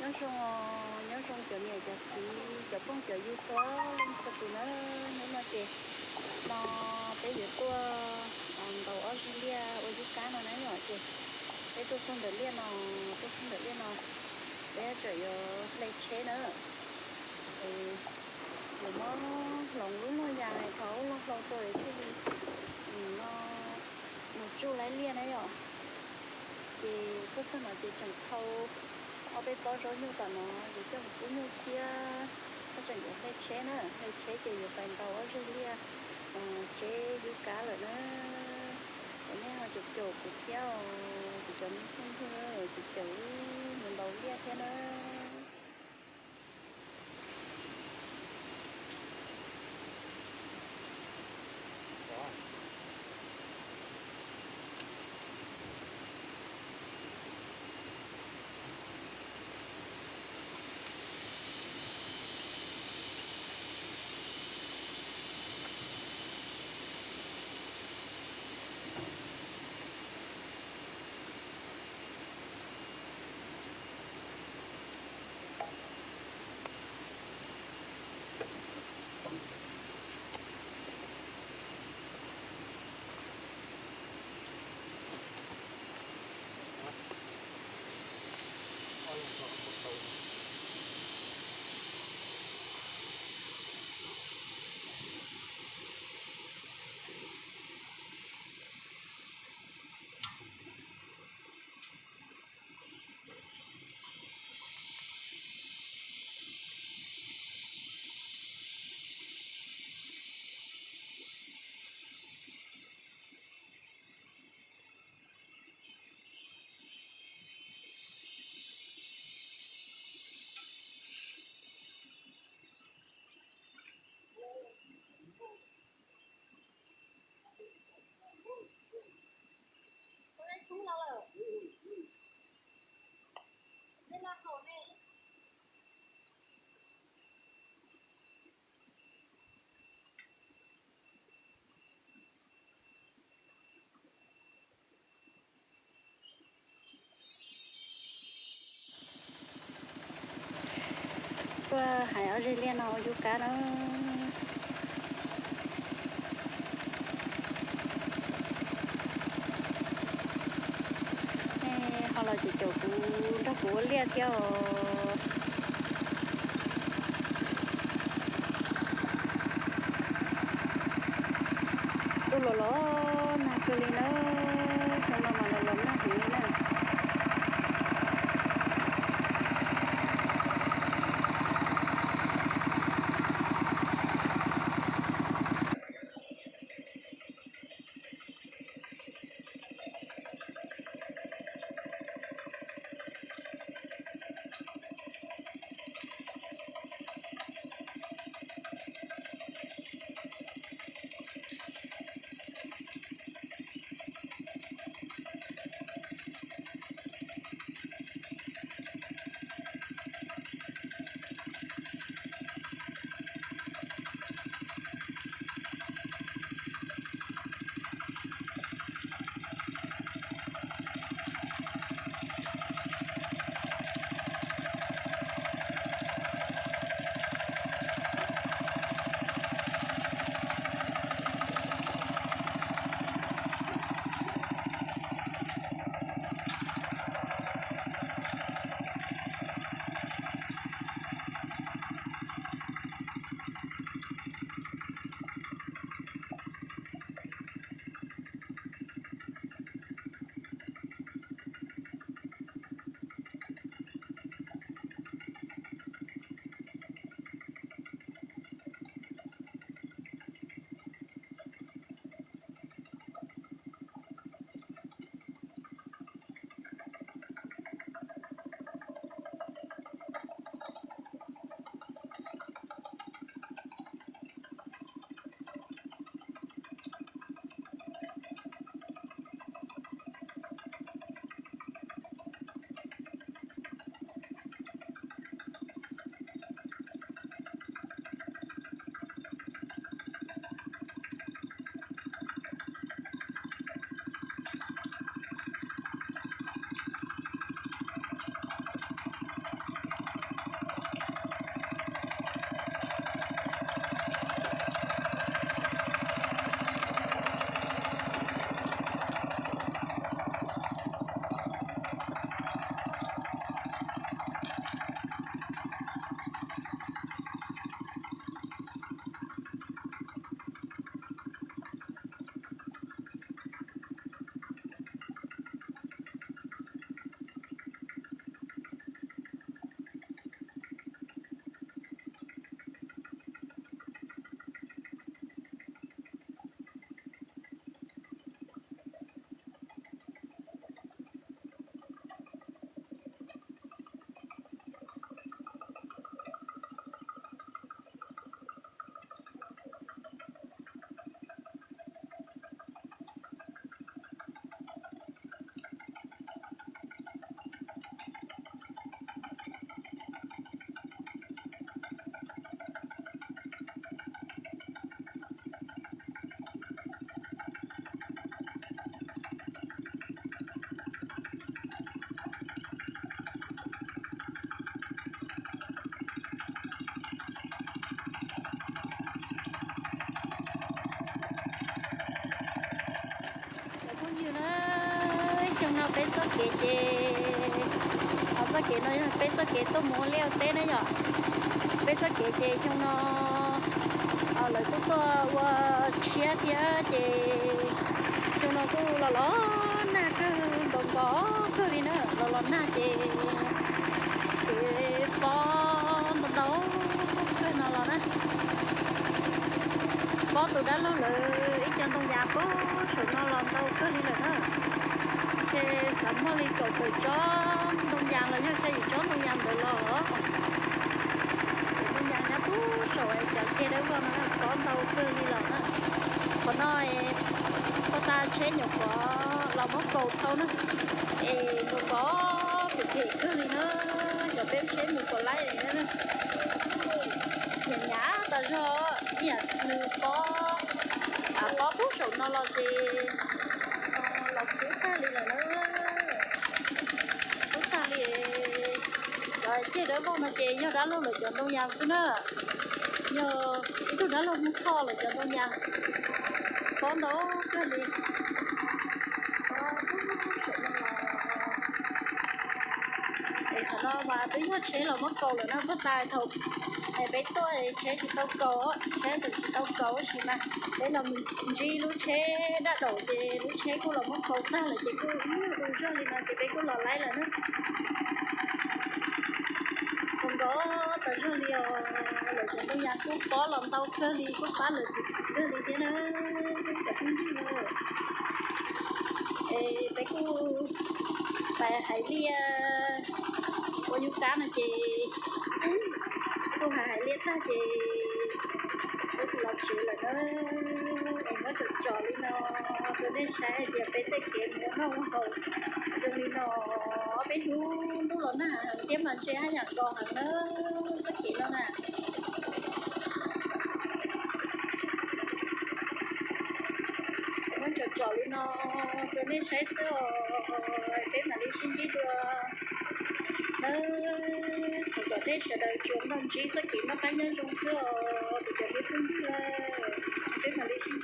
Nyob zoo, nyob zoo cov niam cov txiv, cov phooj cov ywg txhua leej txhua tus na. Hnub no ces no peb yuav tuaj ntaus ob zeg liaj ua yub qab no na yom. Ces peb tuaj txog ntawm liaj no, tuaj txog ntawm liaj no, peb tseem yuav hle tsheb na. Yuav muab hloov lub luag yas thaum ub loj hlau rau thiaj li no mus tsuj laib liaj na yom. Ces tuaj txog no ces tseem thau ob peb pob zaub nyuj tom no yuav coj mus pub nyuj thiab. Peb tseem yuav hle tsheb na, hle txheb ces yuav pais ntaus ob zeg liaj tseb yub qab lawm na. Ces nej ho caum caum kuv thiab os, kuv cov me phooj ywg, caum caum wb mus ntaus liaj thiab na. Tuaj hais ob zeg liaj no ua yub qab na. Nej ho los caum caum kuv nrog kuv ua liaj thiab os. Kuj los los nag kawg li na, xyoo no mas los los nag heev li na. Peb txoj kev ces, txoj kev no yog peb txoj kev tuaj mus ua liaj ua teb na yom. Peb txoj kev ces xyoo no lawv kuj tuaj ua tshiab thiab ces xyoo no kuj los los nag kawg, nkaus nkaus kawg li na, los los nag ces kev pob ntau ntau kawg no los na. Pob tus dab laug lawv ib co ntoo yas puag saum no los ntau kawg li lawm na. Ntshe xav muaj li kaum tawm tsob ntoo yas los yog xya yim tsob ntoo yas ntawd los. Ntoo yas nyob puag saum cov ceg dawb vog no pob ntau kawg li lawm na. Qhov no poj tas tsheb nyuam qhuav los muab kaus dhau na, es nkaus nkaus phem phem kawg li na. Cov peb tsheb mus puas laib li na. Hnyav hnyav tas zog, ib yam nws pob, pob puag saum no los ces los txhub tag li lawm na. Txhub tag li. Cov ceg dawb vog no ces yog dab laug lawv cov ntoo yas xwb na. Yog ib tug dab laug mus thoj lawv cov ntoo yas, pob ntau kawg li. Es qhov no mas twb yog tsheb los muab kaus lawm na, poj tas thaum peb tuaj tsheb tsis tau kaus, tsheb tseem tsis tau kaus tab sis mas peb los mus ntsib lub tsheb daj daum ces lub tsheb kuj los muab kaus tag lawm ces kuj ua zog li no ces peb kuj los laib lawm na. Zoo nkauj tas zog li os, lawv cov ntoo yas kuj pob los ntau kawg li, kuj pab lawv tus xim kawg li thiab na, cov phooj ywg na. Es peb kuj pais hais liaj ua yub kab no ces kuj hais hais liaj tag ces peb kuj los tsev lawm na. Es muab tsom tsom li no rau nej saib hais tias peb tej kev mus ua noj ua haus zoo li no, ob peb hnub ntuj los nag heev thiab mas ntshe haj yam nkaus heev na, txoj kev no na. Muab tsom tsom li no rau nej saib xwb os, peb mam li sib ntsib dua na. Thov kom nej sawv daws tsuas nrog ntsib txoj kev noj qab nyob zoo xwb os, kuv cov me phooj ywg, peb mam li sib